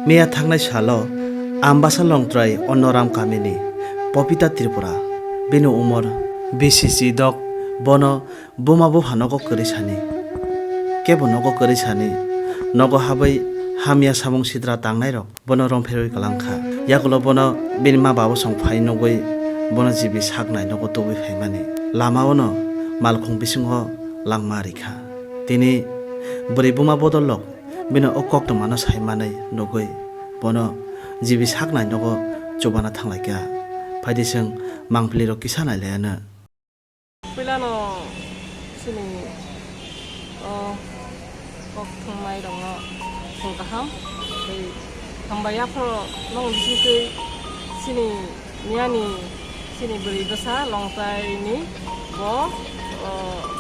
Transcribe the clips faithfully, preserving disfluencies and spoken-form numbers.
Miya thangnai salo Ambasa Longtrai Onnoram kamini Popita Tripura, bini umor bisi si dok, bono buma bupha nogo kwrwi sani. Kebo nogo kwrwi sani, nogo habwi hamya samung sidra tangnairok bono rompherwi kwlangkha. Yakulo bono bini ma babo song phai nugwi bono jibi saknai nogo tubui phaimani. Lamaono malkhung bisingo langma rikha. Tini bwrwi buma bodolrok bini o koktwmano sai manwi nugwi bono jibi saknai nogo chubana thanglaikha. Phaidi chwng mangpilirok kisa nailaiyano. Puilano chini o kok thwngnairokno thwng kaham tei hambai aphuru nokni bisingtwi chini miyani chini bwrwi bwsa Longtaini bo, o,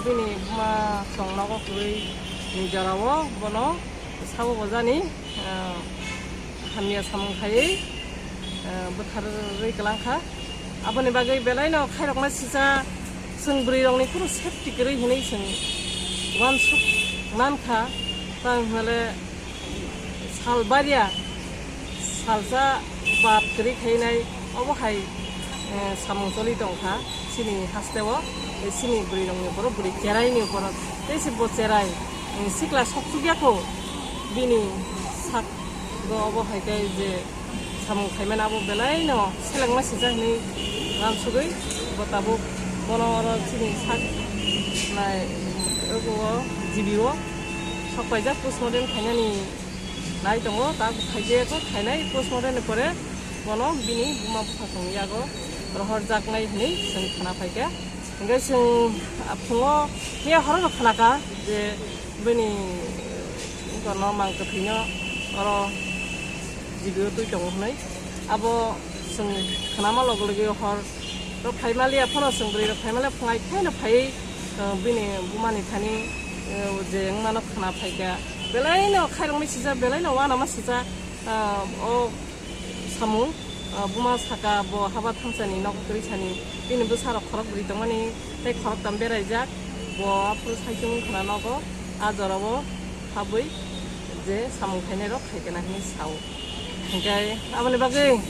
bini buma song nogo kwrwi ni jorao bono sabo bojani, o, hamya samung khaiwi, o, bwtharwi kwlangkha. Aboni bagwi belaino khairokma sisa chwng bwrwirokni phuru safety kwrwi hinwi chwng uansuk mankha. Tamo hinmale sal baria salsa bap kwrwi khainai obo hai, eh, samung choli tongkha chini hasteo, tei chini bwrwirokni borok bwrwi cheraini borok tei se bo cherai, eh, sikla sokchukya kho bini sak go obo hai khe je samung khaimani abo belaino selengma sijak hinwi uansugwi bo tabuk bono oro chini sak nai abo o G B o sok paijak postmortem khainani nai tongo, ta khaijak khainai postmortem ni pore bono bini buma bupha tong yago rohorjaknai hinwi chwng khna phaikha. Hingke chwng, ah, phungo miya horo no khna kha je bini, eh, bono mang kwthwino oro G B o twi tongo hinwi. Abo chwng khnama loge loge hor rok phai maliya phano chwng bwrwi rok phai maliya phungai khaino phaiwi, eh, bini bumani thani, eh, je wngmano khna phaikha. Belaino khairoknwi sijak, belaino uanama sijak, ah, o samung, ah, buma saka bo haba thangsani nogo kwrwi sani bini bwsarok khorok bwrwi tongmani tei khoroktham beraijak, bo aphuru saichung wngkhana nogo a jorao habwi je samung khainairok khaikhe na hinwi sao. Hinkhe aboni bagwi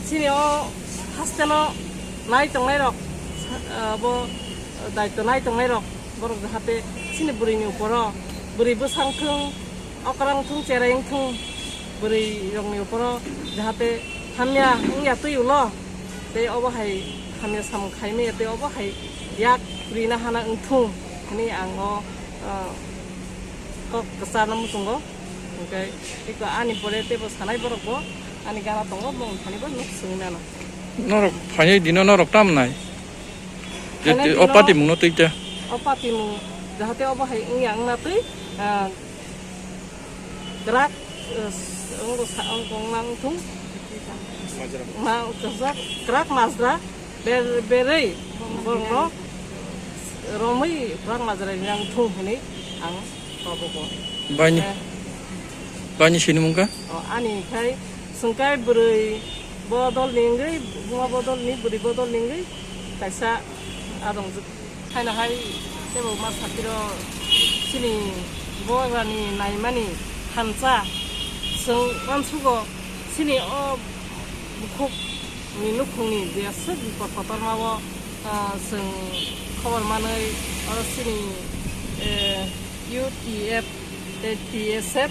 chini o hasteno nai tongnairok, ah, bo daityo nai tongnairok borok jahate chini bwrwini uporo bwrwi bwsang thung, okrang thung, cherai wng thung, bwrwi rokni uporo jahate hamya wngya twi ulo, tei obo hai hamya samung khaimaya tei obo hai yak rina hana wng thung hinwi ang o, ah, kok kwcharno muchungo. Hwnkhe eko ani pore teibo sanai borokbo ani gana tongo, bongni thani bo nuk swngwi mano. Norok phainai dino norok tam nai? Je Phainai te-, o dino patimungno twi ta. O patimung jahate obo hai wngya wngna twi, ah, kwrak, eh, s-, wngbo sa-, wngbo wngna wngthung. Ma, kwchak, kwrak majra, ber-, berwi borokno romwi kwrak majra rina wngthung hinwi ang tobogo. Baini, Eh. Baini sinimung kha? O, ani khai swngkai bwrwi bodol ni wngwi, buma bodol ni, bwrwi bodol ni wngwi kaisa adongjwk. Haino hai teibo ma sakiro chini borani naimani thansa chwng uansugo chini o bukhuk ni nukhungni je aswk bipod kotormao, ah, chwng khobor manwi oro chini, eh, U T F tei T S F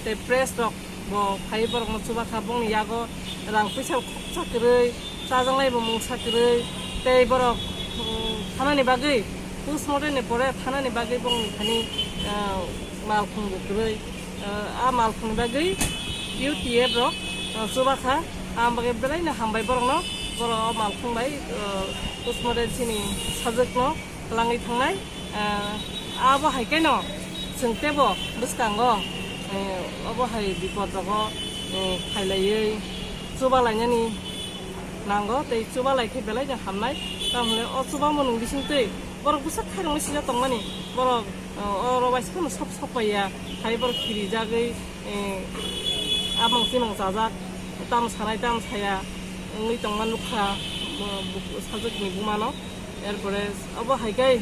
tei press rok bo phai borokno chuba kha, bongni yago rang puisa khoksa kwrwi, chajaknai bo mungsa kwrwi, tei borok, mm, thanani bagwi, postmortem ni pore thanani bagwi bongni thani, ah, malkhung bo kwrwi, ah, a malkhung ni bagwi U T F rok, ah, chuba kha, ang bagwi belaino hambai borokno, borok o malkhung bai, ah, postmortem chini sajwkno. Twlangwi thangnai, ah, abo hai khe no chwng teibo bwskango, eh, obo hai bipod rogo, eh, khailaiwi chuba lainani nango tei chuba lai khe belai no hamnai. Tamoni o chuba mwnung bising twi borok bwsa khairoknwi sijak tongmani, borok, eh, oro waisa phano sop sop paiya, hai borok khirijagwi, eh, amang chimang chajak, tamo sanai tamo saya wngwi tongma nukha, bo, bo, sajwkni bumano. Erpore obo hai khe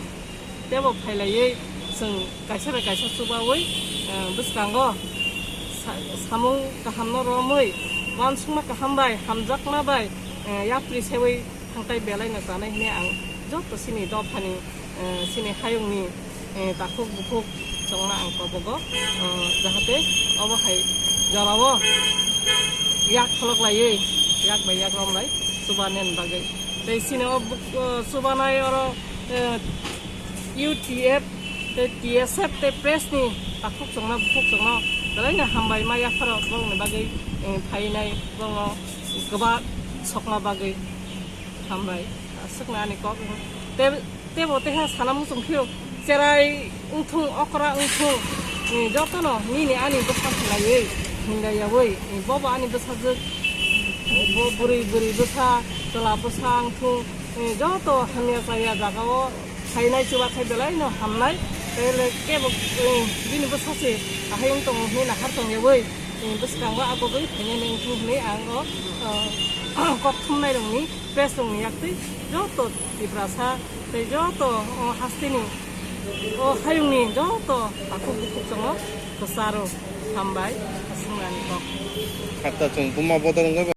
teibo phailaiwi chwng kaisa bai kaisa chubaui, eh, bwskango Samung kahamno romwi, uansukma kaham bai, hamjakma bai, eh, yapri sewi thangtai belai no chanai hwnwi ang joto chini dophani, eh, chini hayungni, eh, takhuk bukhuk chongma ang kobogo, eh, jahate obo hai jorao yak kholok laiwi, yak bai yak romlai chubanen bagwi. Tei chini o buk-, eh, chubanai oro, eh, U T F tei T S F tei press ni takhuk chongno bukhuk chongno belai no hambai ma yapharo borokni bagwi, eh, phainai borokno kwbak sokma bagwi hambai aswkno ani kok. Tei, teibo tei ha sana muchung phio cherai wngthung okra wngthung, eh, jotono nini ani bwsa khlaiwi hindayawi, eh, bobo ani bwsajwk, bo bwrwi bwrwi bwsa chwla bwsa wngthung, eh, joto hamya chaya jagao phainai chuba khai belai no hamnai. Tei le kebo, eh, bini bwsa se ahai wng tongo hwnwi nahar tongyawi, eh, bwskango agogwi phainai nai wngthung hwnwi ang o, eh, kok thumnai rokni press rokni yaktwi joto Tiprasa tei joto o hasteni o hayungni joto takhuk bukhuk tongo kwcharo hambai aswknani kok. Hatta chwng buma bodol wngwi